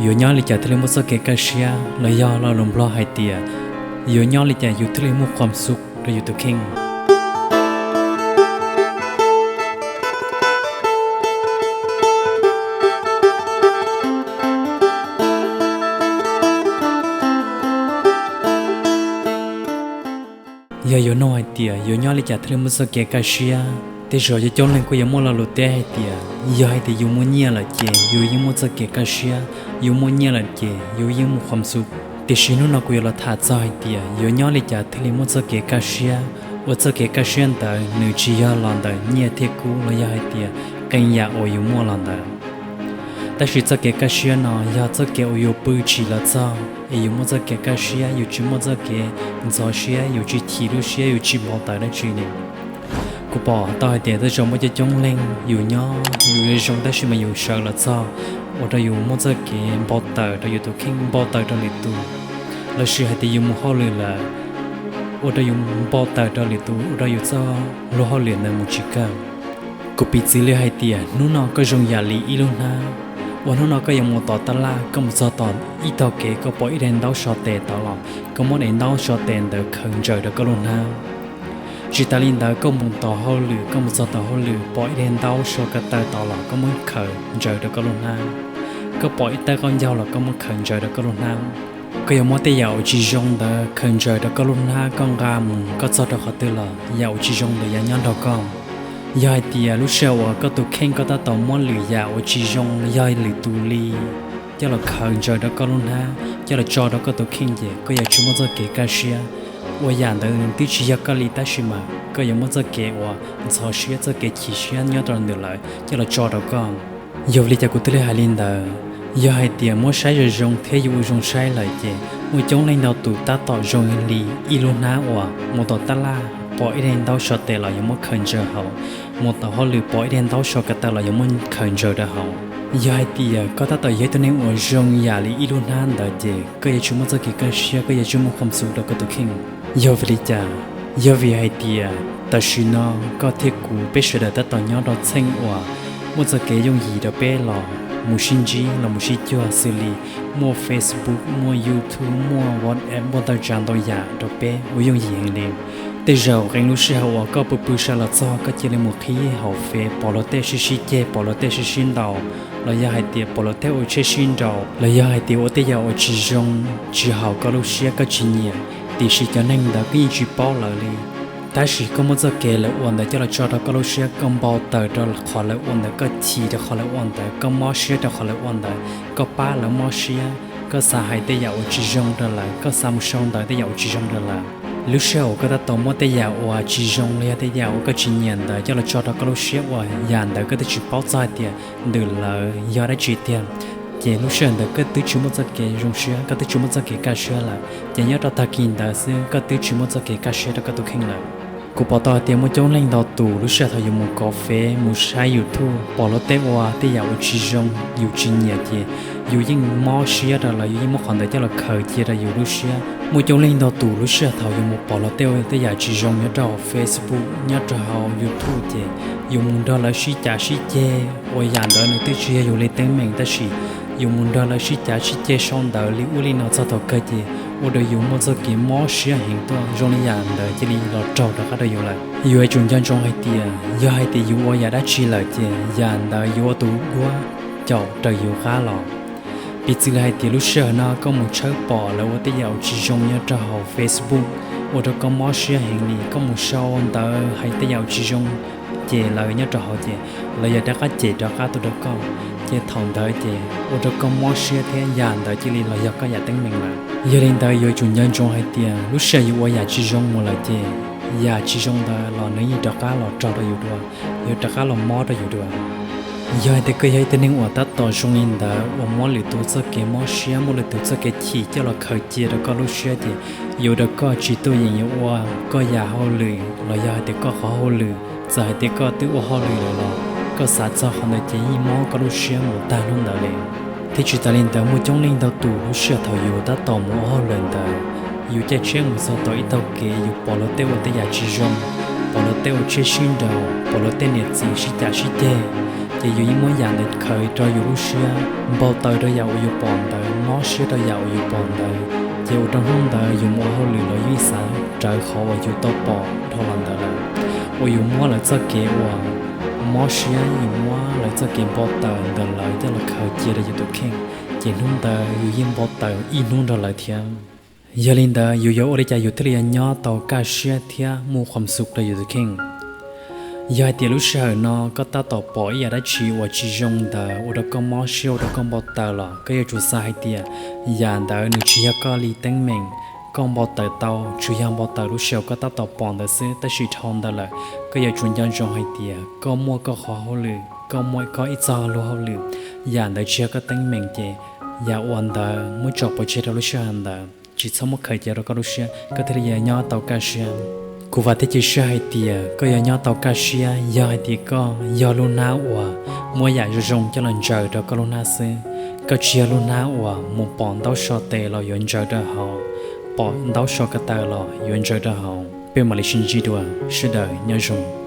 Yuav nyob li cas thiaj li muaj txoj kev kaj siab, los yog lo lus Nplog hais tias yuav nyob li cas yus thiaj li muaj khuam xub rau yus tus kheej. Yog yuav nug hais tias yuav nyob li cas thiaj li muaj txoj kev kaj siab, tej zaum coob coob leej kuj yuav muaj lo lus teb hais tias yog hais tias yus muaj nyiaj lawm ces yus yeej muaj txoj kev kaj siab, yus muaj nyiaj lawm ces yus yeej muaj khuam xub. Tiam sis hnub no kuv yuav los tham txog hais tias yuav nyob li cas thiaj li muaj txoj kev kaj siab, uas txoj kev kaj siab ntawd nws tsis yog los ntawm nyiaj thiab kub los yog hais tias qee yam uas yus muaj los ntawd. Tab sis txoj kev kaj siab no yog txoj kev uas yus pw tsim los txog es yus muaj txoj kev kaj siab, yus tsis muaj txoj kev ntxhov siab, yus tsis chim lub siab, yus tsis npau taws dab tsi li. Kuv pom tau hais tias tej zaum muaj coob coob leej yus nyob yus zoo tab sis mas yus sawv los txog ua rau yus muaj txoj kev npau taws rau yus tus kheej, npau taws rau lwm tus, lossis hais tias yus mus hauj lwm lawm ua rau yus npau taws rau lwm tus, ua rau yus txoj luag hauj lwm ntawd mus tsis kawg. Kuv piv txwv li hais tias hnub no koj zoo yam li ib lub hnab, uas hnub no koj yuav mus tom tab laj, koj mus txog tom ib tog kev koj pom ib daim ntaub so tes tod los koj muab daim ntaub so tes ntawd khaws ntsaws rau koj lub hnab. Tsis tas li ntawd koj mus tom hauj lwm, koj mus txog tom hauj lwm pom ib daim ntaub so ko taw tod los koj muab khaws ntsaws rau koj lub hnab. Koj pom ib tawb qaub ncaug los koj muab khaws ntsaws rau koj lub hnab. Koj yuav muab tej yam uas tsis zoo ntawd khaws ntsaws rau koj lub hnab, koj nqa mus koj txog rau qhov twg los yam uas tsis zoo ntawd yuav nyob nrog koj. Yog hais tias lub sij hawm uas koj tus kheej koj tab tom muab lwm yam uas tsis zoo yog lwm tus li coj los khaws ntsaws rau koj lub hnab, coj los tso rau koj tus kheej ces koj yuav tsis muaj txoj kev kaj siab. Uas yam ntawd twb tsis yog koj li tab sis mas koj yuav muab txoj kev uas ntxhov siab, txoj kev chim siab nyob rau ntawm lawv coj los tso rau koj. Yog vim li cas kuv thiaj li hais li ntawd? Yog hais tias muab saib zoo zoo thiab yus ua zoo saib lawm ces muaj coob leej ntau tus tab tom zoo li ib lub hnab uas mus tom tab laj pom ib daim ntaub so tes los yuav muab khaws ntsaws hauv, mus tom hauj lwm pom ib daim ntaub so ko taw los yuav muab khaws ntsaws rau hauv. Yog hais tias koj tab tom yog ib tug neeg uas zoo yam li ib lub hnab ntawd ces koj yuav tsis muaj txoj kev kaj siab, koj yuav tsis muaj khuam xub rau koj tus kheej. Yog vim li cas? Yog vim hais tias tam sim no koj thiab kuv peb sawv daws tab tom nyob rau txheej uas muaj txoj kev yooj yim rau peb los mus sib ntsib los mus sib cuag xws li muaj Facebook, muaj YouTube, muaj WhatsApp, muaj ntau tsav ntau yam rau peb ua yooj yim heev li. Tej zaum qee lub sij hawm uas koj pw pw sawv los txog koj cia li mus qhib hauv Fev pom luag tej sib sib ceg, pom luag tej sib sib ntaus, los yog hais tias pom luag tej ua tsheb sib nraus, los yog hais tias ua tej yam uas tsis zoo, tsis haum koj lub siab koj tsis nyiam, tiam sis cov neeg ntawd koj yeej tsis paub lawv li. Tab sis koj muab txoj kev lawv ua ntawd coj los tso rau koj lub siab, koj npau taws rau qhov lawv ua ntawd, koj chim rau qhov lawv ua ntawd, koj mob siab rau qhov lawv ua ntawd, koj pab lawv mob siab, koj xav hais tej yam uas tsis zoo rau lawv, koj xav mus sau ntawv tej yam uas tsis zoo rau lawv. Lub sij hawm uas koj tab tom muab tej yam uas tsis zoo los yog tej yam uas koj tsis nyiam ntawd coj los tso rau koj lub siab uas yam ntawd koj twb tsis paub txog hais tias ntawm lawv yog dab tsi tiag, ces lub sij hawm ntawd koj twb tsis muaj txoj kev zoo siab, koj twb tsis muaj txoj kev kaj siab lawm, ces nyob rau tag kis ntawd xwb koj twb tsis muaj txoj kev kaj siab rau koj tus kheej lawm. Kuv pom tau hais tias muaj coob leej ntau tus lub sij hawm thaum yus mus kov Fev, mus saib YouTube, pom luag tej ua tej yam uas tsis zoo, yus tsis nyiam ces yus yeej mob siab rau lawv, yus yeej muab qhov ntawd coj los khaws cia rau yus lub siab. Muaj coob leej ntau tus lub sij hawm thaum yus mus pom luag tej ua tej yam tsis zoo nyob rau hauv Facebook, nyob rau hauv YouTube ces yus mus nrog lawv sib cav sib ceg, uas yam ntawd nws twb tsis yog yus li teeb meem tab sis yus mus nrog lawv sib cav sib ceg sau ntawv li ub li no txog thaum kawg ces ua rau yus muaj txoj kev mob siab heev tuaj, zoo li yam ntawd cia li los raug rov qab rau yus lawm. Yus yuav tsum nco ntsoov hais tias yog hais tias yus ua yam dab tsi lawm ces yam ntawd yuav ua tus duab caum raws yus qab los. Piv txwv li hais tias lub sij hawm no koj mus tshawb pom lawv ua tej yam uas tsis zoo nyob rau hauv Facebook, ua rau koj mob siab heev li, koj mus sau ntawv hais tej yam uas tsis zoo, ces lawv nyob rau hauv ces lawv yuav rov qab cem rov qab tuaj rau koj, ces thaum ntawd ces ua rau koj mob siab thiab yam ntawd cia li los yog koj yam teeb meem lawm. Yog li ntawd yuav tsum nco ntsoov hais tias lub sij hawm yus ua yam tsis zoo mus lawm ces yam tsis zoo ntawd los nws yeej rov qab los raug rau yus dua, yuav rov qab los mob rau yus dua. Yog hais tias koj yog ib tug neeg uas tab tom zoo li ntawd uas muab lwm tus txoj kev mob siab, muab lwm tus txoj kev chim coj los khaws cia rau koj lub siab ces yuav ua rau koj tsis tuaj yeem yuav ua koj yam hauj lwm los yog hais tias koj qhov hauj lwm. Txawm hais tias koj twb ua hauj lwm lawm los koj xav txog qhov ntawd ces yeej mob koj lub siab mus tag hnub ntawd li. Thiab tsis tas li ntawd muaj coob leej ntau tus lub sij hawm thaum yus tab tom mus ua hauj lwm ntawd, yus caij tsheb mus txog tom ib tog kev yus pom luag tej ua tej yam tsis zoo, pom luag tej ua tsheb sib nraus, pom luag tej niam txiv sib cav sib ceg, ces yus yeej muab yam ntawd khaws rau yus lub siab, npau taws rau yam uas yus pom ntawd, mob siab rau yam uas yus pom ntawd, ces ua rau hnub ntawd yus mus ua hauj lwm los yus yeej xav rawv qhov uas yus tau pom dhau los ntawd lawm. Uas yus muab lawv txoj kev uas mob siab, yus muab lawv txoj kev npau taws ntawm lawv coj los khaws cia rau yus tus kheej, ces hnub ntawd yus yeej npau taws ib hnub nrog lawv thiab. Yog li ntawd yus yuav ua li cas yus thiaj li yuav nyob tau kaj siab thiab muaj khuam xum rau yus tus kheej? Yog hais tias lub sij hawm no koj tab tom pom ib yam dab tsi uas tsis zoo ntawd ua rau koj mob siab, ua rau koj npau taws los koj yuav tsum xav hais tias yam ntawd nws tsis yog koj li teeb meem. Koj npau taws tau tsuas yog npau taws lub sij hawm koj tab tom pom ntawd xwb, tab sis dhau ntawd lawm koj yuav tsum nco ntsoov hais tias koj muaj koj qhov hauj lwm, koj muaj koj ib txoj luag hauj lwm. Yam ntawd tsis yog koj teeb meem ces yam uas ntawd muab tso pov tseg rau lub sij hawm ntawd, tsis txhob muab khaws cia rau koj lub siab, koj thiaj li yuav nyob tau kaj siab. Kuv vam thiab cia siab hais tias koj yuav nyob tau kaj siab yog hais tias koj yog lub hnab uas muab yam zoo zoo coj los ntsaws rau koj lub hnab xwb. Koj tsis yog lub hnab uas mus pom ntaub so tes los yuav ntsaws rau hauv, pom ntaub so ko taw los yuav ntsaws rau hauv. Peb mam li sib ntsib dua, sawv daws nyob zoo.